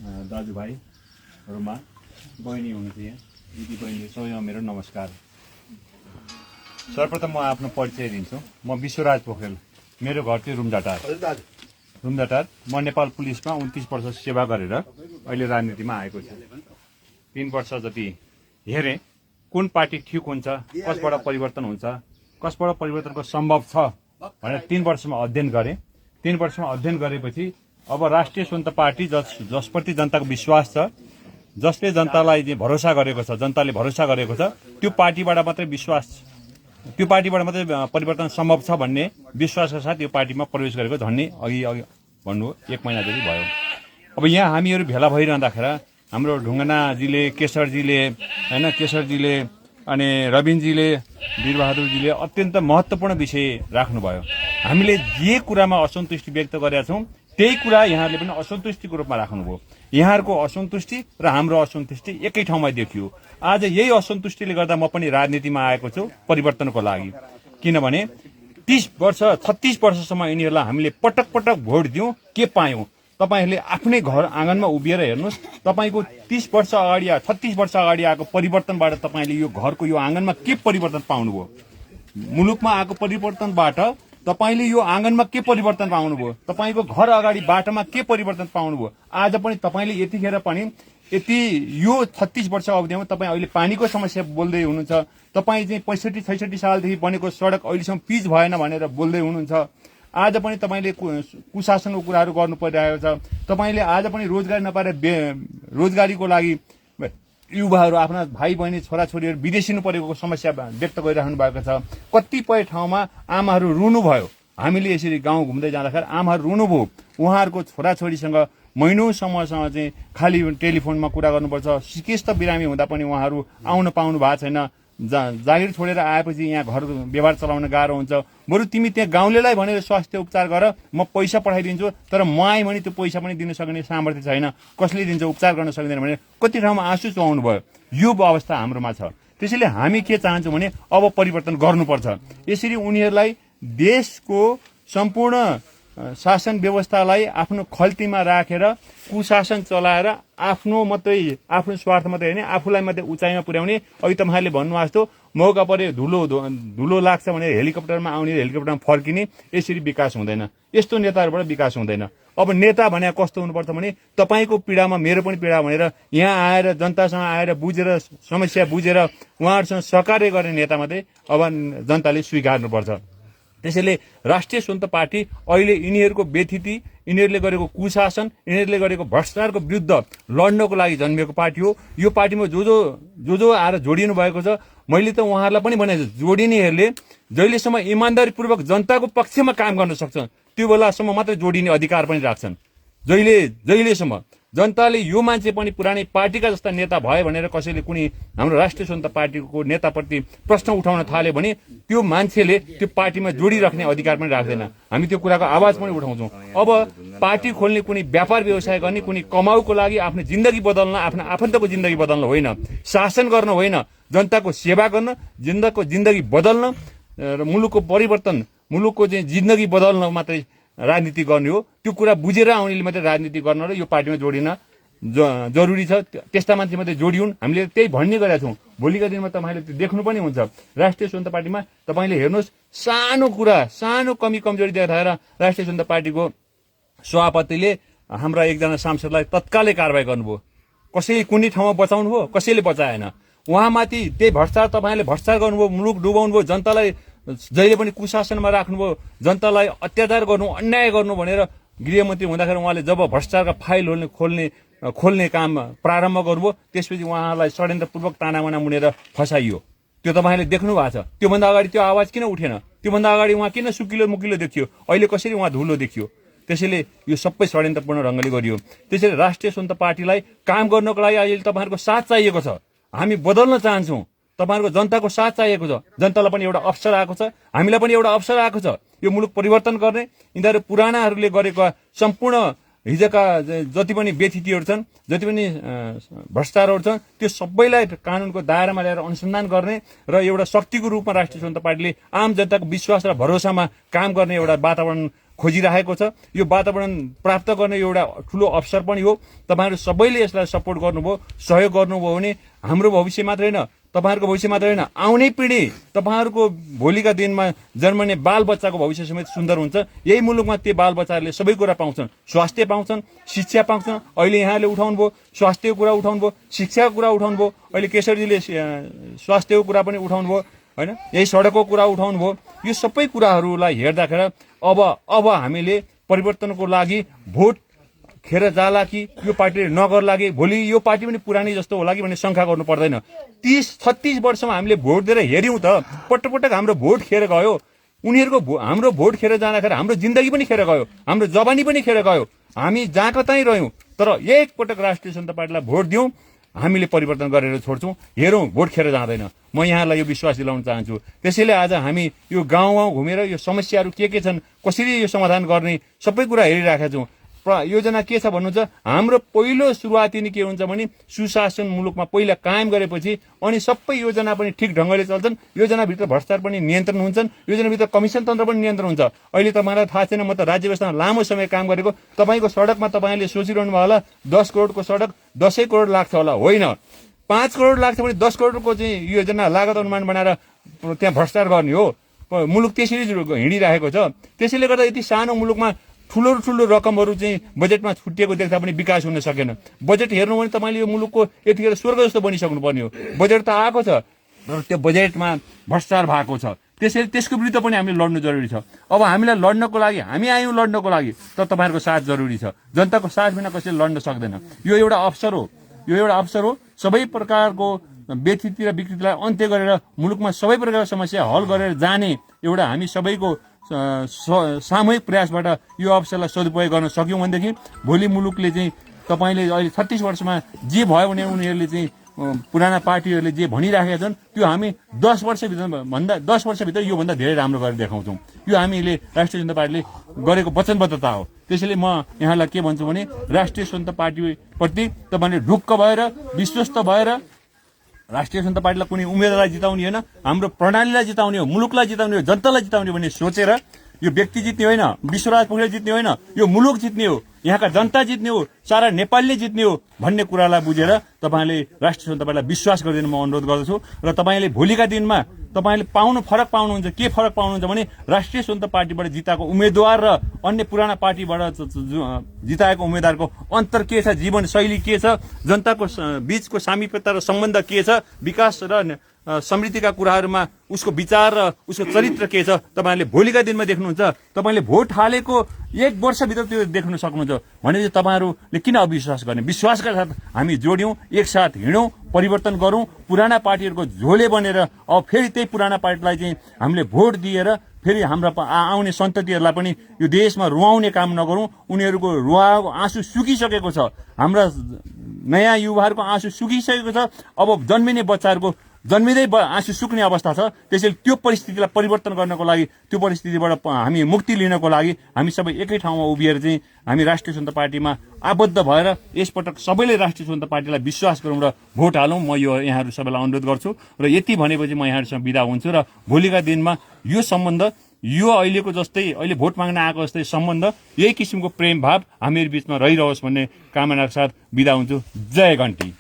दाजुभाइहरूमा बहिनी हुनुहुन्छ यहाँ दिदी बहिनी सबैमा मेरो नमस्कार। सर्वप्रथम म आफ्नो परिचय दिन्छु। म विश्वराज पोखरेल, मेरो घर चाहिँ रुम्जाटार। म नेपाल पुलिसमा 29 वर्ष सेवा गरेर अहिले राजनीतिमा आएको छु। 3 वर्ष जति हेरेँ कुन पार्टी ठिक हुन्छ, कसबाट परिवर्तन हुन्छ, कसबाट परिवर्तनको सम्भव छ भनेर 3 वर्षमा अध्ययन गरेँ। 3 वर्षमा अध्ययन गरेपछि अब राष्ट्रिय स्वतन्त्र पार्टी जसप्रति जनताको विश्वास छ, जसले जनतालाई भरोसा गरेको छ, जनताले भरोसा गरेको छ, त्यो पार्टीबाट मात्रै परिवर्तन सम्भव छ भन्ने विश्वासका साथ यो पार्टीमा प्रवेश गरेको झन्डै अघि भन्नु 1 महिना जति भयो। अब यहाँ हामीहरू भेला भइरहँदाखेरि हाम्रो ढुङ्गानाजीले, केशरजीले अनि रविनजीले, वीरबहादुरजीले अत्यन्त महत्त्वपूर्ण विषय राख्नुभयो। हामीले जे कुरामा असन्तुष्टि व्यक्त गरेका छौँ त्यही कुरा यहाँहरूले पनि असन्तुष्टिको रूपमा राख्नुभयो। यहाँहरूको असन्तुष्टि र हाम्रो असन्तुष्टि एकै ठाउँमा देखियो। आज यही असन्तुष्टिले गर्दा म पनि राजनीतिमा आएको छु परिवर्तनको लागि। किनभने 36 वर्षसम्म यिनीहरूलाई हामीले पटक पटक भोट दियौँ, के पायौँ? तपाईँहरूले आफ्नै घर आँगनमा उभिएर हेर्नुहोस्। तपाईँको 30 वर्ष अगाडि 36 वर्ष अगाडि आएको परिवर्तनबाट तपाईँले यो घरको यो आँगनमा के परिवर्तन पाउनुभयो? मुलुकमा आएको परिवर्तनबाट तपाईले यो आँगनमा के परिवर्तन पाउनुभयो? तपाईको घर अगाडि बाटोमा के परिवर्तन पाउनुभयो? आज पनि तपाईले यतिखेर पनि यो 36 वर्ष अवधिमा तपाईँ अहिले पानीको समस्या बोल्दै हुनुहुन्छ। तपाईँ चाहिँ 65-66 सालदेखि बनेको सडक अहिलेसम्म पिच भएन भनेर बोल्दै हुनुहुन्छ। आज पनि तपाईले कुशासनको कुराहरू गर्नु परिरहेको छ। तपाईले आज पनि रोजगारी नपाएर रोजगारीको लागि युवाहरू, आफ्ना भाइ बहिनी, छोराछोरीहरू विदेशिनु परेको समस्या व्यक्त गरिराख्नु भएको छ। कतिपय ठाउँमा आमाहरू रुनुभयो। हामीले यसरी गाउँ घुम्दै जाँदाखेरि आमाहरू रुनुभयो। उहाँहरूको छोराछोरीसँग महिनौसम्मसँग चाहिँ खालि टेलिफोनमा कुरा गर्नुपर्छ। सिकेस्त बिरामी हुँदा पनि उहाँहरू आउन पाउनु भएको छैन। जागिर छोडेर आएपछि यहाँ घर व्यवहार चलाउन गाह्रो हुन्छ। बरु तिमी त्यहाँ गाउँलेलाई भनेर स्वास्थ्य उपचार गर, म पैसा पठाइदिन्छु, तर म आएँ भने त्यो पैसा पनि दिन सक्ने सामर्थ्य छैन, कसले दिन्छ, उपचार गर्न सक्दैन भने कति ठाउँमा आँसु चुहाउनु भयो। यो अवस्था हाम्रोमा छ। त्यसैले हामी के चाहन्छौँ भने अब परिवर्तन गर्नुपर्छ। यसरी उनीहरूलाई देशको सम्पूर्ण शासन व्यवस्थालाई आफ्नो खल्तीमा राखेर कुशासन चलाएर आफ्नो स्वार्थ मात्रै होइन, आफूलाई मात्रै उचाइमा पुर्याउने। अघि तपाईँहरूले भन्नुभएको जस्तो मौका परे धुलो लाग्छ भने हेलिकप्टरमा आउने, हेलिकप्टरमा फर्किने, यसरी विकास हुँदैन। यस्तो नेताहरूबाट विकास हुँदैन। अब नेता भने कस्तो हुनुपर्छ भने तपाईँको पीडामा मेरो पनि पीडा भनेर यहाँ आएर जनतासँग आएर बुझेर, समस्या बुझेर उहाँहरूसँग सहकार्य गर्ने नेता मात्रै अब जनताले स्वीकार्नुपर्छ। त्यसैले राष्ट्रिय स्वतन्त्र पार्टी अहिले यिनीहरूको व्यथिति, यिनीहरूले गरेको कुशासन, यिनीहरूले गरेको भ्रष्टाचारको विरुद्ध लड्नको लागि जन्मिएको पार्टी हो। यो पार्टीमा जो आएर जोडिनु भएको छ, मैले त उहाँहरूलाई पनि भनेको छु, जोडिनेहरूले जहिलेसम्म इमान्दारीपूर्वक जनताको पक्षमा काम गर्न सक्छन् त्यो बेलासम्म मात्रै जोडिने अधिकार पनि राख्छन्। जहिलेसम्म जनताले यो मान्छे पनि पुरानै पार्टीका जस्ता नेता भयो भनेर कसैले कुनै हाम्रो राष्ट्रिय स्वतन्त्र पार्टीको नेताप्रति प्रश्न उठाउन थाल्यो भने त्यो मान्छेले त्यो पार्टीमा जोडिराख्ने अधिकार पनि राख्दैन। हामी त्यो कुराको आवाज पनि उठाउँछौँ। अब पार्टी खोल्ने, कुनै व्यापार व्यवसाय गर्ने, कुनै कमाउको लागि आफ्नो जिन्दगी बदल्न, आफ्नो आफन्तको जिन्दगी बदल्न होइन, शासन गर्न होइन, जनताको सेवा गर्न, जनताको जिन्दगी बदल्न र मुलुकको परिवर्तन, मुलुकको चाहिँ जिन्दगी बदल्न मात्रै राजनीति गर्ने हो। त्यो कुरा बुझेर आउनेले मात्रै राजनीति गर्न र यो पार्टीमा जोडिन जरुरी छ। त्यस्ता मान्छे मात्रै जोडिउन्, हामीले त्यही भन्ने गरेका छौँ। भोलिका दिनमा तपाईँले त्यो देख्नु पनि हुन्छ। राष्ट्रिय स्वतन्त्र पार्टीमा तपाईँले हेर्नुहोस्, सानो कुरा, सानो कमजोरी देखाएर राष्ट्रिय स्वतन्त्र पार्टीको सभापतिले हाम्रा एकजना सांसदलाई तत्कालै कारबाही गर्नुभयो। कसैले कुनै ठाउँमा बचाउनु भयो, कसैले बचाएन। उहाँमाथि त्यही भ्रष्टाचार, तपाईँले भ्रष्टाचार गर्नुभयो, मुलुक डुबाउनु भयो, जनतालाई जहिले पनि कुशासनमा राख्नुभयो, जनतालाई अत्याचार गर्नु, अन्याय गर्नु भनेर गृहमन्त्री हुँदाखेरि उहाँले जब भ्रष्टाचारका फाइल खोल्ने काम प्रारम्भ गर्नुभयो, त्यसपछि उहाँलाई षड्यन्त्रपूर्वक तानाबाना मुनेर फसाइयो। त्यो तपाईँले देख्नु भएको छ। त्योभन्दा अगाडि त्यो आवाज किन उठेन? त्योभन्दा अगाडि उहाँ किन सुकिलो मुकिलो देखियो? अहिले कसरी उहाँ धुलो देखियो? त्यसैले यो सबै षड्यन्त्रपूर्ण ढङ्गले गरियो। त्यसैले राष्ट्रिय स्वतन्त्र पार्टीलाई काम गर्नको लागि अहिले तपाईँहरूको साथ चाहिएको छ। हामी बदल्न चाहन्छौँ। तपाईँहरूको जनताको साथ चाहिएको छ। जनतालाई पनि एउटा अवसर आएको छ, हामीलाई पनि एउटा अवसर आएको छ यो मुलुक परिवर्तन गर्ने। यिनीहरू पुरानाहरूले गरेका सम्पूर्ण हिजोका जति पनि व्यथितिहरू छन्, जति पनि भ्रष्टाचारहरू छन्, त्यो सबैलाई कानुनको दायरामा ल्याएर अनुसन्धान गर्ने र एउटा शक्तिको रूपमा राष्ट्रिय स्वतन्त्र पार्टीले आम जनताको विश्वास र भरोसामा काम गर्ने एउटा वातावरण खोजिरहेको छ। यो वातावरण प्राप्त गर्ने एउटा ठुलो अवसर पनि हो। तपाईँहरू सबैले यसलाई सपोर्ट गर्नुभयो, सहयोग गर्नुभयो भने हाम्रो भविष्य मात्रै होइन, तपाईँहरूको भविष्य मात्रै होइन, आउने पिँढी, तपाईँहरूको भोलिका दिनमा जन्मने बालबच्चाको भविष्य समेत सुन्दर हुन्छ। यही मुलुकमा त्यो बालबच्चाहरूले सबै कुरा पाउँछन्, स्वास्थ्य पाउँछन्, शिक्षा पाउँछन्। अहिले यहाँले उठाउनु भयो, स्वास्थ्यको कुरा उठाउनु भयो, शिक्षाको कुरा उठाउनु भयो, अहिले केशरजीले स्वास्थ्यको कुरा पनि उठाउनु भयो होइन, यही सडकको कुरा उठाउनु भयो। यो सबै कुराहरूलाई हेर्दाखेरि अब हामीले परिवर्तनको लागि भोट खेर जाला कि यो पार्टीले नगर्ला कि भोलि यो पार्टी पनि पुरानै जस्तो होला कि भन्ने शङ्का गर्नु पर्दैन। 30-36 वर्षमा हामीले भोट दिएर हेऱ्यौँ त, पटक पटक हाम्रो भोट खेर गयो। उनीहरूको हाम्रो भोट खेर जाँदाखेरि हाम्रो जिन्दगी पनि खेर गयो, हाम्रो जवानी पनि खेर गयो। हामी जहाँ कतै रह्यौँ, तर एकपटक राष्ट्रिय जनता पार्टीलाई भोट दियौँ, हामीले परिवर्तन गरेर छोड्छौँ। हेरौँ, भोट खेर जाँदैन। म यहाँलाई यो विश्वास दिलाउन चाहन्छु। त्यसैले आज हामी यो गाउँ घुमेर यो समस्याहरू के छन्, कसरी यो समाधान गर्ने, सबै कुरा हेरिरहेका छौँ। योजना के छ भन्नुहुन्छ, हाम्रो पहिलो सुरुवाती नै के हुन्छ भने सुशासन मुलुकमा पहिला कायम गरेपछि अनि सबै योजना पनि ठिक ढङ्गले चल्छन्। योजनाभित्र भ्रष्टाचार पनि नियन्त्रण हुन्छन्, योजनाभित्र कमिसन तन्त्र पनि नियन्त्रण हुन्छ। अहिले तपाईँलाई थाहा छैन, म त राज्य व्यवस्थामा लामो समय काम गरेको। तपाईँको सडकमा तपाईँले सोचिरहनु भयो होला 10 करोडको सडक 10 करोड लाग्छ होला, होइन। 5 करोड लाग्छ भने 10 करोडको चाहिँ योजना लागत अनुमान बनाएर त्यहाँ भ्रष्टाचार गर्ने हो। मुलुक त्यसरी हिँडिरहेको छ। त्यसैले गर्दा यति सानो मुलुकमा ठुलो रकमहरू चाहिँ बजेटमा छुटिएको देख्दा पनि विकास हुन सकेन। बजेट हेर्नु भने तपाईँले यो मुलुकको यतिखेर स्वर्ग जस्तो बनिसक्नुपर्ने हो। बजेट त आएको छ, तर त्यो बजेटमा भ्रष्टाचार भएको छ। त्यसैले त्यसको विरुद्ध पनि हामीले लड्नु जरुरी छ। अब हामीलाई लड्नको लागि हामी आयौँ, लड्नको लागि त तपाईँहरूको साथ जरुरी छ। जनताको साथ बिना कसैले लड्न सक्दैन। यो एउटा अवसर हो, यो एउटा अवसर हो। सबै प्रकारको व्यथिति र विकृतिलाई अन्त्य गरेर मुलुकमा सबै प्रकारको समस्या हल गरेर जाने एउटा हामी सबैको सामूहिक प्रयासबाट यो अवसरलाई सदुपयोग गर्न सक्यौँ भनेदेखि भोलि मुलुकले चाहिँ तपाईँले अहिले 36 वर्षमा जे भयो भने उनीहरूले चाहिँ पुराना पार्टीहरूले जे भनिराखेका छन् त्यो हामी 10 वर्षभित्र योभन्दा धेरै राम्रो गरेर देखाउँछौँ। यो हामीले राष्ट्रिय जनता पार्टीले गरेको वचनबद्धता हो। त्यसैले म यहाँलाई के भन्छु भने राष्ट्रिय जनता पार्टीप्रति तपाईँले ढुक्क भएर, विश्वस्त भएर राष्ट्रिय जनता पार्टीलाई कुनै उम्मेदवारलाई जिताउने होइन, हाम्रो प्रणालीलाई जिताउने हो, मुलुकलाई जिताउने हो, जनतालाई जिताउने भन्ने सोचेर यो व्यक्ति जित्ने होइन, विश्वराज पोखरेल जित्ने होइन, यो मुलुक जित्ने हो, यहाँका जनता जित्ने हो, सारा नेपालले जित्ने हो भन्ने कुरालाई बुझेर तपाईँले राष्ट्रिय जनता पार्टीलाई विश्वास गरिदिनु म अनुरोध गर्दछु। र तपाईँले भोलिका दिनमा तपाईँले फरक पाउनुहुन्छ। के फरक पाउनुहुन्छ भने राष्ट्रिय जनता पार्टीबाट जिताएको उम्मेदवार र अन्य पुराना पार्टीबाट जिताएको उम्मेदवारको अन्तर के छ, जीवनशैली के छ, जनताको बीचको सामिप्यता र सम्बन्ध के छ, विकास र समृद्धिका कुराहरूमा उसको विचार र उसको चरित्र के छ, तपाईँहरूले भोलिका दिनमा देख्नुहुन्छ। तपाईँले भोट हालेको 1 वर्षभित्र त्यो देख्न सक्नुहुन्छ भनेपछि तपाईँहरूले किन अविश्वास गर्ने? विश्वासका साथ हामी जोड्यौँ, एकसाथ हिँडौँ, परिवर्तन गरौँ। पुराना पार्टीहरूको झोले बनेर अब फेरि त्यही पुराना पार्टीलाई चाहिँ हामीले भोट दिएर फेरि हाम्रा आउने सन्ततिहरूलाई पनि यो देशमा रुवाउने काम नगरौँ। उनीहरूको आँसु सुकिसकेको छ, हाम्रा नयाँ युवाहरूको आँसु सुकिसकेको छ। अब जन्मिने बच्चाहरूको जन्मिँदै आँसु सुक्ने अवस्था छ। त्यसैले त्यो परिस्थितिलाई परिवर्तन गर्नको लागि, त्यो परिस्थितिबाट हामी मुक्ति लिनको लागि हामी सबै एकै ठाउँमा उभिएर चाहिँ हामी राष्ट्रिय जनता पार्टीमा आबद्ध भएर यसपटक सबैले राष्ट्रिय जनता पार्टीलाई विश्वास गरौँ र भोट हालौँ। म यो यहाँहरू सबैलाई अनुरोध गर्छु र यति भनेपछि म यहाँहरूसँग बिदा हुन्छु र भोलिका दिनमा यो सम्बन्ध, यो अहिलेको जस्तै अहिले भोट माग्न आएको जस्तै सम्बन्ध, यही किसिमको प्रेम भाव हामीहरू बिचमा रहिरहोस् भन्ने कामनाका साथ बिदा हुन्छु। जय घन्टी।